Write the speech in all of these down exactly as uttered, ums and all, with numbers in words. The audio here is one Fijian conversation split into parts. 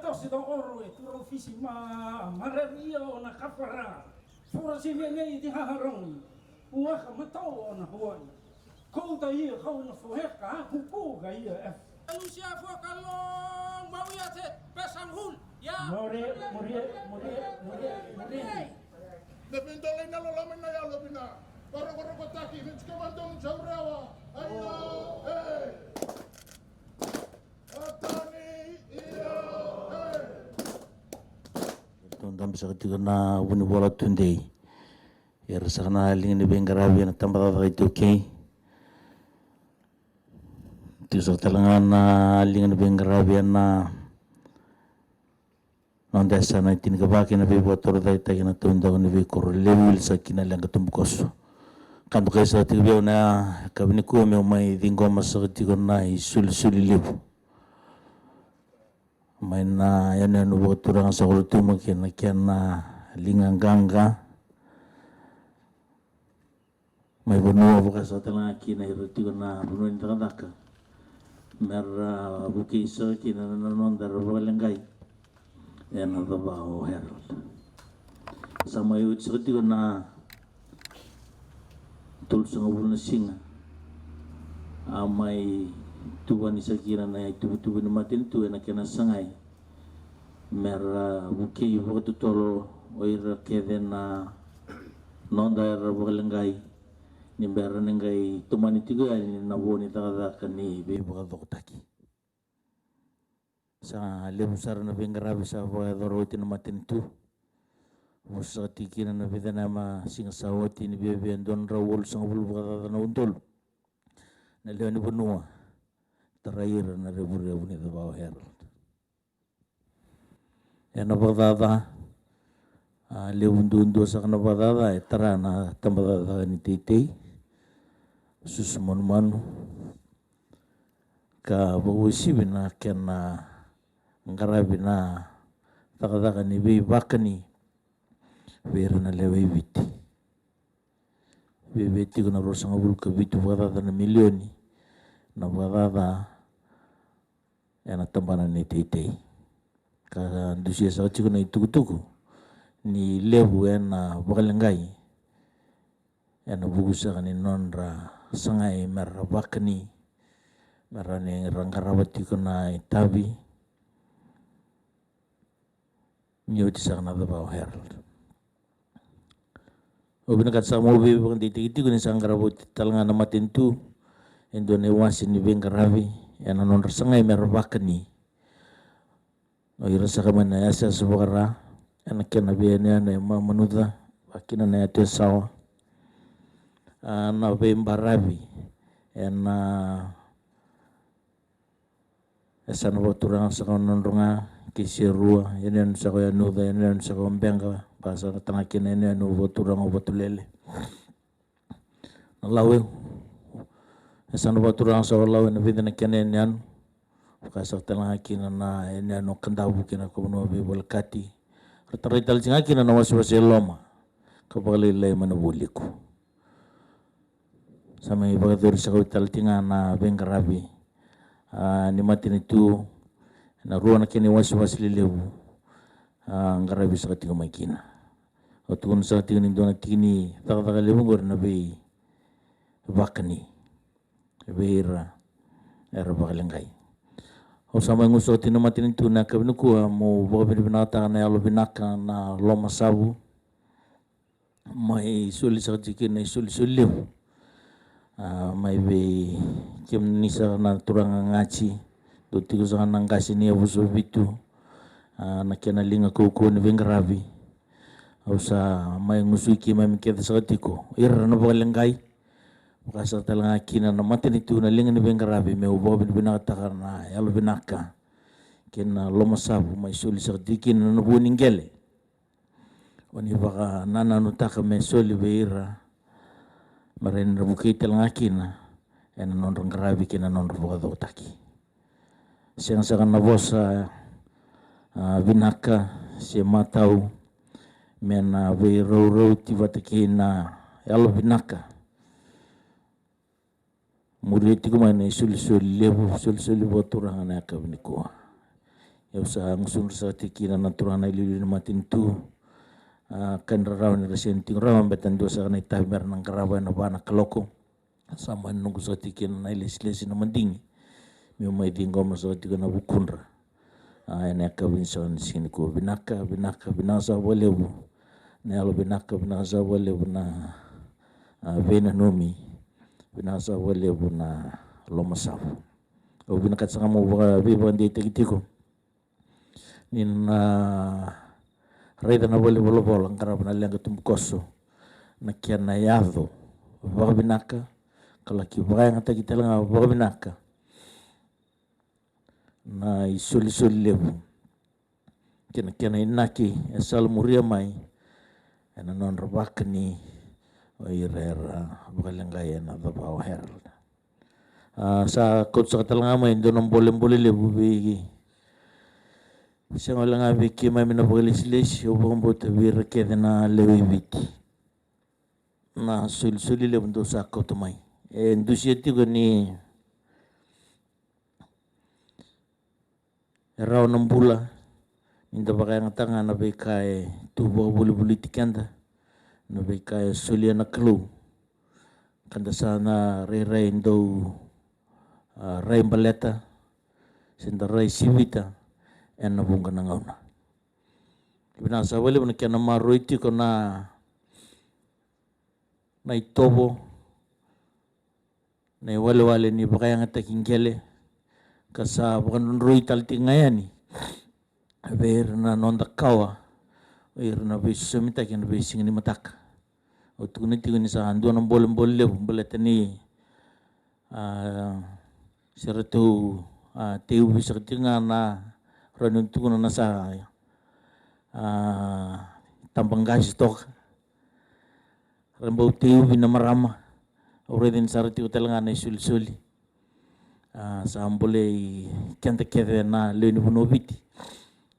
Tosi da oro e turau fisi ma mararia o na kafara. Fura si vele i di haharoni. Uaka matau o na huai. Kouta ia kau na foheka aku kuka ia F. Lucia Fokalong mau ia se pesan hul. Ya. More, more, more, more, more. Na vindolai na loloma na yalo vina. Varokorokotaki ni tike vandon saurewa. Aia, e. Atani, ia, e. Tou dabe saka tiko na vunivola tudei. Era saka na liga ni veiqaravi ena tabacakacaka iTaukei. Tiko saka tale ga na liga ni veiqaravi ena noda yasana e tinikava kei na veivakatorocaketaki ena taudaku ni veikoro levu, wili saka ki na leqa tubukoso. Ka dokai saka tiko vei au na yakavi nikua meu mai ciqoma saka tiko na isolisoli levu mai na yanuyanu vakaturaga sa Rotuma kei na kena liga qaqa. Mai vanua vaka saka tale ga kina ira tiko na vanua ni cakacaka me ra vukei saka kina na noda era vakaleqai ena cava o Herald. Sa mai oti saka tiko na tolusagavulu na siga a mai tuvani saka kina na ituvatuva ni matanitu ena kena sagai me ra vukei vakatotolo o ira kece na noda era vakaleqai ni bera ni qai tomani tiko yani na vo ni cakacaka ni veivakacokotaki. Sa levu sara na veiqaravi sa vakayacora oti na matanitu. Vosa saka tiko kina na vica na yabaki siga sa oti ni viavia e dua na drau walusagavulu vakacaca na udolu na lewe ni vanua tarai ira na revurevu ni cava o Herald. Ena vakacaca, a levu duadua saka na vakacaca e tara na tabacakacaka ni teitei, susu manumanu, ka vakauasivi na kena qaravi na cakacaka ni veivakani vei ira na lewe i Viti. Viavia tiko na ruasagavulu ka vitu vakacaca na milioni na vakacaca ena tabana ni teitei. Ka dusia saka tiko na itukutuku ni levu ena vakaleqai ena vuku saka ni nodra sagai me ra vakani, me ra ni ra qarava tiko na itavi. Ni oti saka na cava o Herald. Au vinakata saka meu veivakadeitaki tiko ni sa qarava oti tale ga na matanitu e dua na iwase ni veiqaravi ena nodra sagai me ra vakani o ira saka mai na yasayasa vakara ena kena veiyanuyanu e Mamanuca, vakakina na yatu e Sawa. A, na veibaravi ena yasana vakaturaga saka o Nadroga kei Serua, yanuyanu saka o Yanuca, yanuyanu saka o Beqa, vakasaka tale ga kina yanuyanu vakaturaga o Vatulele. Na Lawe, yasana vakaturaga saka o Lawe, na vica na kena yanuyanu, vakasaka tale ga kina na yanuyanu o Kadavu kei na kavanua veivolekati. Ra tarai tale tiko ga kina na wasewase e loma ka vakalailai mai na Vualiku. Sa mai vakayacori saka oti tale tiko ga na veiqaravi, a, ni matanitu ena rua na kena iwasewase lelevu, a, qaravi saka tiko mai kina. Au tukuna saka tiko ni dua na tiki ni cakacaka levu oqori na veivakani vei ira era vakaleqai. Au sa mai gusu saka tiko na matanitu na yakavi nikua meu vakavinavinakataka na yalo vinaka na Lomasavu. Mai soli saka tiko kina na isolisoli levu, a, mai vei kemuni saka na turaga Gati, dou tiko saka na qase ni yavusa vitu, a, na kena liga kaukauwa ni veiqaravi. Au sa mai gusui keimami kece saka tiko, ira na vakaleqai, vakasaka tale ga kina na matanitu na liga ni veiqaravi, meu vakavinavinakataka na yalo vinaka kei na Lomasavu mai soli saka tiko kina na vua ni qele. O ni vakanananutaka me soli vei ira me rawa ni ra vukei tale ga kina ena nodra qaravi kei na nodra vakacokotaki. Sega saka na vosa, a, vinaka se matau me na veiraurauti vata kei na yalo vinaka. Muria tiko mai na isolisoli levu, isolisoli vakaturaga na yakavi nikua. Au sa gusudra saka tiko kina na turaga na iliuliu ni matanitu. A, ka ni rarawa ni ra sega ni tiko rawa, baleta dua saka na itavi me ra na qarava ena va na kaloko. Sa mani noqu saka tiko kina na ilesilesi, na madigi, meu mai ciqoma saka tiko na vukudra. A, ena yakavi ni siga nikua, vinaka, vinaka, vinaka saka vakalevu na yalo vinaka, vinaka saka vakalevu na, a, veinanumi, vinaka saka vakalevu na lomasavu. Au vinakata saka meu vaka, veivakadeitaki tiko ni na raica na valenivolavola qarava na leqa tubukoso na kena yaco vakavinaka, ka laki vakayagataki tale ga vakavinaka na isolisoli levu kei na kena inaki e salamuria mai ena nodra vakani o ira era vakaleqai ena Davao Herald. A, sa kauta saka tale ga mai e dua na bolebole levu vei sega wale ga vei keimami na vakailesilesi, au vakabauta vei ira kece na lewe i Viti. Na solisoli levu dou sa kauta mai e dusia tiko ni e rawa na bula ni da vakayagataka ga na veika e tu vakavolivoliti keda, na veika e solia na Kalou, ka da sa na rairai dau, a, rai baleta se da rai sivita ena vuqa na gauna. Vinaka saka vakalevu na kena maroroi tiko na, na itovo, na iwalewale ni vakayagataki qele, ka sa vakadrodroi tale tiko ga yani vei ira na noda kawa, vei ira na veisosomitaki ena veisiga ni mataka. Au tukuna tiko ni sa dua na bolebole levu baleta ni, a, se ratou, a, tei uvi saka tiko ga na, rawa ni tukuna na sa, a, tabaqase toka. Ra bau tei uvi na marama. Au raica ni sa ra tiko tale ga na isolisoli. A, sa bolei keda kece na lewe ni vanua o Viti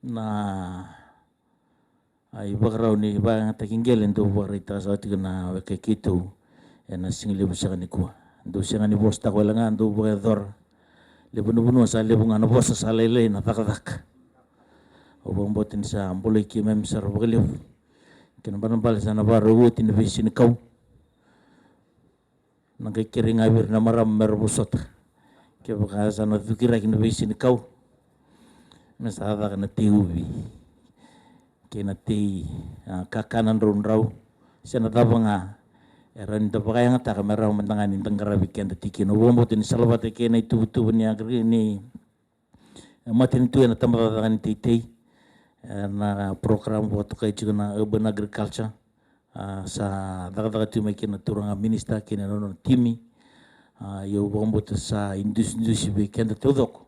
na, a, ivakarau ni vakayagataki qele dou vakaraitaka saka tiko na weka i keitou ena siga levu saka nikua. Dou sega ni vosataka wale ga, dou vakayacora. Levu na vanua sa levu ga na vosa, sa lailai na cakacaka. Au vakabauta ni sa bolei keimami sara vakalevu. Kena ibalebale sa na vakarau oti na veisiga ni kau. Na qai kerei ga vei ira na marama me ra vosota kevaka sa na cukiraki na veisiga ni kau, me sa caka na tei uvi kei na tei, a, kakana draudrau se na cava ga e rawa ni da vakayagataka me rawa mada ga ni da qaravi keda tiko kina. Au vakabauta ni salavata kei na ituvatuva ni agri ni matanitu ena tabacakacaka ni teitei, ena program vakatokai tiko na urban agriculture. A, sa cakacaka tiko mai kina na turaga minista kei na nona timi. A, ia au vakabauta sa idusidusi vei keda taucoko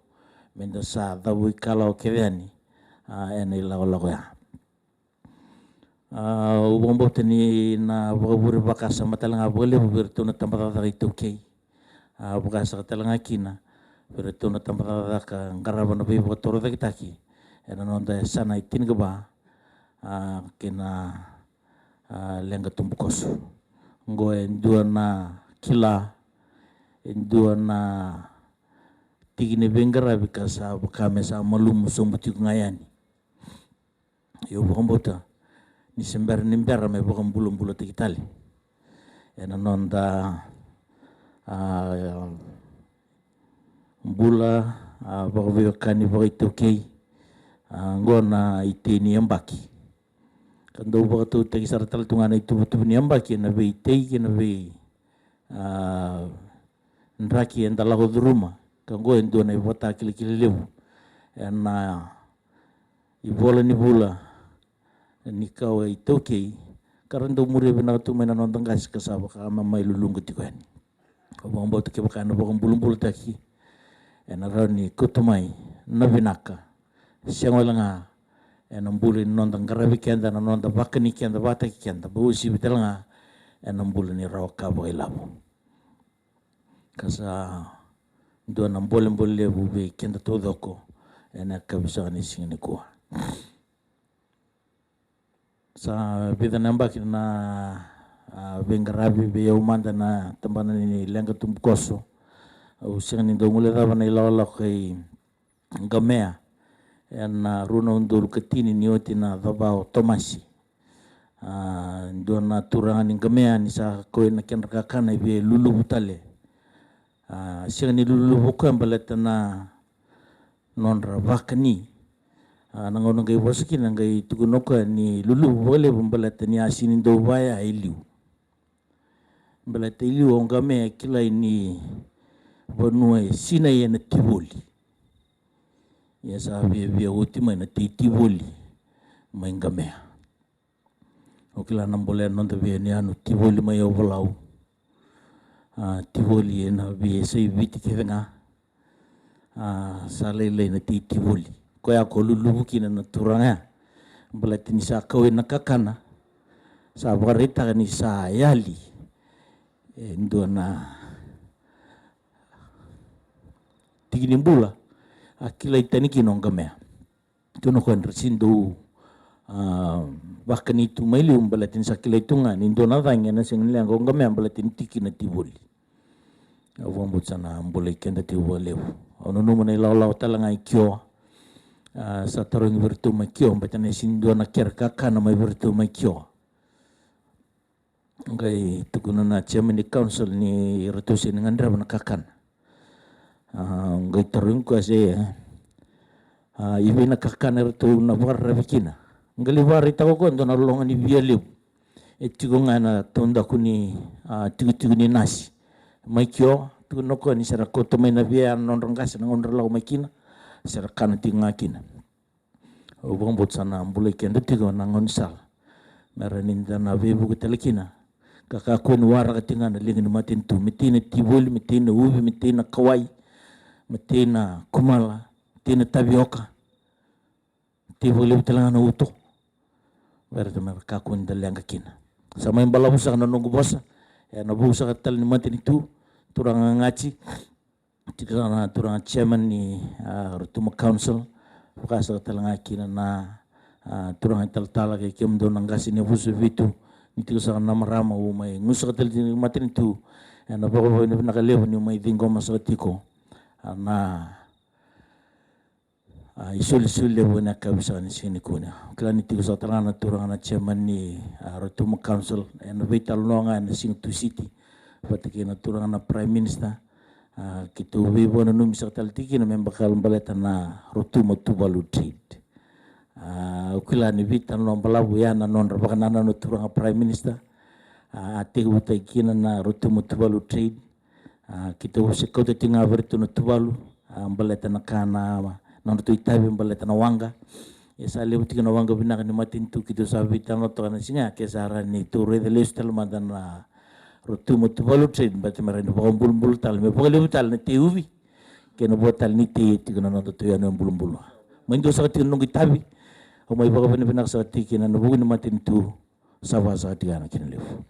me da sa cavuikalawa kece yani, a, ena ilakolako ya. A, au vakabauta ni na vakavure vakasama tale ga vakalevu vei iratou na tabacakacaka iTaukei. A, vakasaka tale ga kina vei iratou na tabacakacaka qarava na veivakatorocaketaki ena noda yasana e tinikava, a, kei na, a, leqa tubukoso. Oqo e dua na kila, e dua na tiki ni veiqaravi ka sa vaka me sa malumu sobu tiko ga yani. Ia au vakabauta ni se bera ni bera me vakabulabulataki tale ena noda, a, bula, a, vakaveiwekani vakaitaukei, a, oqo na itei ni yabaki. Ka dau vakatautaki sara tale tu ga na ituvatuva ni yabaki ena veitei kei na vei, a, draki eda lako curuma. Ka oqo e dua na ivakatakilakila levu ena ivola ni vula ni kawa iTaukei, ka ra dau muria vinaka tu mai na noda qase ka sa vaka me mai luluqa tiko yani. Au vakabauta kevaka ena vakabulabulataki ena rawa ni kauta mai na vinaka, sega wale ga ena bula ni noda qaravi keda, na noda vakani keda, vakataki keda, vakauasivi tale ga ena bula ni rawa ka vakailavo. Ka sa dua na bolebole levu vei keda taucoko ena yakavi saka ni siga nikua. Sa vica na yabaki na, a, veiqaravi vei au mada na tabana ni leqa tubukoso. Au sega ni dau guilecava na ilakolako i Qamea Ena rua na udolu ka tini ni oti na cava o Tomasi. A, dua na turaga ni Qamea ni sa kau ena kedra kakana e via luluvu tale. A, sega ni luluvu o koya baleta na nodra vakani. A, na gauna qai vosa kina qai tukuna o koya ni luluvu vakalevu baleta ni a sini dau vaya e liu. Baleta e liu o Qamea e kilai ni vanua e sinai ena tivoli. Ia sa viavia oti mai na tei tivoli mai Qamea. O kila na bole na noda via ni anu tivoli mai Ovalau. A, tivoli ena via sai Viti kece ga. A, sa lailai na tei tivoli. Koya ko luluvu kina na turaga ya. Baleta ni sa kau ena kakana. Sa vakaraitaka ni sa yali e dua na tiki ni bula. A kilai tani kina o Qamea. Tukuna o koya ni ra sini dau, a, vakani tu mai liu baleta ni sa kilai tu ga ni dua na cagi ena sega ni leqa o Qamea baleta ni tiki na tivoli. Au vakabauta sa na bolei keda tiko vakalevu. Au nanuma na ilawalawa tale ga i Kioa. A, sa tarogi vei iratou mai Kioa, baleta na sini dua na kere kakana mai vei iratou mai Kioa. Qai tukuna na chairman ni council ni ratou sega ni gadreva na kakana. A, qai tarogi koya se, a, i vei na kakana eratou na vakararavi kina. Qai lai vakaraitaka o koya dua na loga ni via levu. E tiko ga ena taudaku ni, a, tikotiko ni nasi. Mai Kioa, tukuna o koya ni sa ra kauta mai na via na nodra qase na gauna ra lako mai kina. Sa ra kana tiko ga kina. Au vakabauta sa na bulai keda tiko na gaunisala me rawa ni da na veivuke tale kina. Ka kakua ni waraka tiko ga na liga ni matanitu, me tei na tivoli, me tei na uvi, me tei na kawai, me tei na kumala, me tei na tavioka, me tei vakalevu tale ga na uto. Vei ira me kakua ni da leqa kina. Sa mai balavu saka na noqu vosa ena vuku saka tale ni matanitu, turaga Gati, tiko saka na turaga chairman ni, a, Rotuma Council, vaka saka tale ga kina na, a, turaga italatala kei kemudou na qase ni yavusa vitu, ni tiko saka na marama, au mai gusu saka tale tiko ni matanitu ena vakavinavinaka levu niu mai ciqoma saka tiko, a, na, a, isolisoli levu ena yakavi saka ni siga nikua. Kila ni tiko saka tale ga na turaga na chairman ni, a, Rotuma Council ena veitalanoa ga ena siga Tusiti vata kei na turaga na Prime Minister. A, keitou veivakananumi saka tale tiko kina me vaka baleta na Rotuma Tuvalu Trade. A, au kila ni veitalanoa balavu ya na nodra vakanananu na turaga Prime Minister. A, a tekivutaki kina na Rotuma Tuvalu Trade. A, keitou se kauta tiko ga vei iratou na Tuvalu, a, baleta na ka na, na nodratou itavi baleta na waqa. E sa levu tiko na waqa vinaka ni matanitu, keitou sa veitalanoataka na siga ke sa rawa ni tou raica lesu tale mada na Rotuma Tuvalu Trade, baleta me rawa ni vakabulubulu tale, me vakalevu tale na tei uvi kei na vua tale ni tei e tiko na nodatou yanuyanu e bulubulu. Mai dua saka tiko na noqu itavi, au mai vakavinavinaka saka tiko kina na vuku ni matanitu. Sa vaka saka tiko ga na kena levu.